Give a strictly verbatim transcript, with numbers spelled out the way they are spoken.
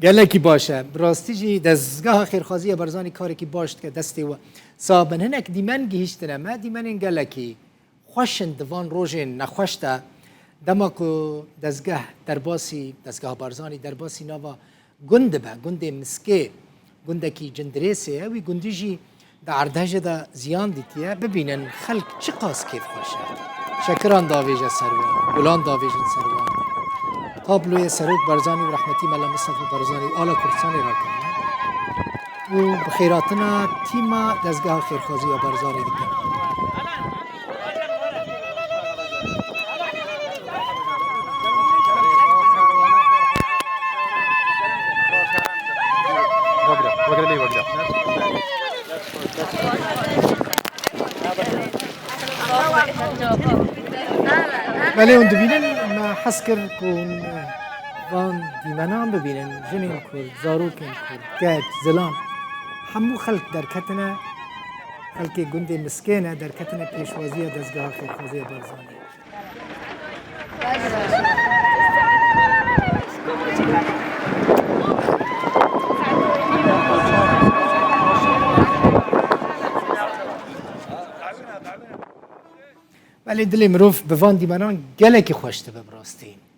Gelekî baş e. Bi rastî jî dezgeha xêrxwaziya Barzanî karekî baş dike destê we. Sa bin hinek dîmen gihîştine me, dîmenên gelekî xweş in di van rojên nexweş de. Dema ku dezgeh derbasî, dezgeha Barzanî derbasî nava gund dibe, gundê Miskê, gundekî cindirêsê ye, wî gundî jî di erdhejê de ziyan dîtiye, bibînin xelk çiqas kêfxweş e. Şekiran davêje ser wan, gulan davêjin ser wan. Tabloyê Serok Barzanî û rehmetî Mela Mistefa Barzanî û ala Kurdistanê rakirine û bi xêrhatina tîma dezgeha xêrxwaziya Barzanî dikin. Belê hûn dibînin, me hez kir ku hûn van dîmenan bibînin, jinên Kurd, zarokên Kurd, keç, zilam, hemû xelk derketine, xelkê gundê Miskê ne, derketine pêşwaziya dezgeha xêrxwaziya Barzanî. Belê dilê mirov bi van dîmenan gelekî xweş dibe bi rastî.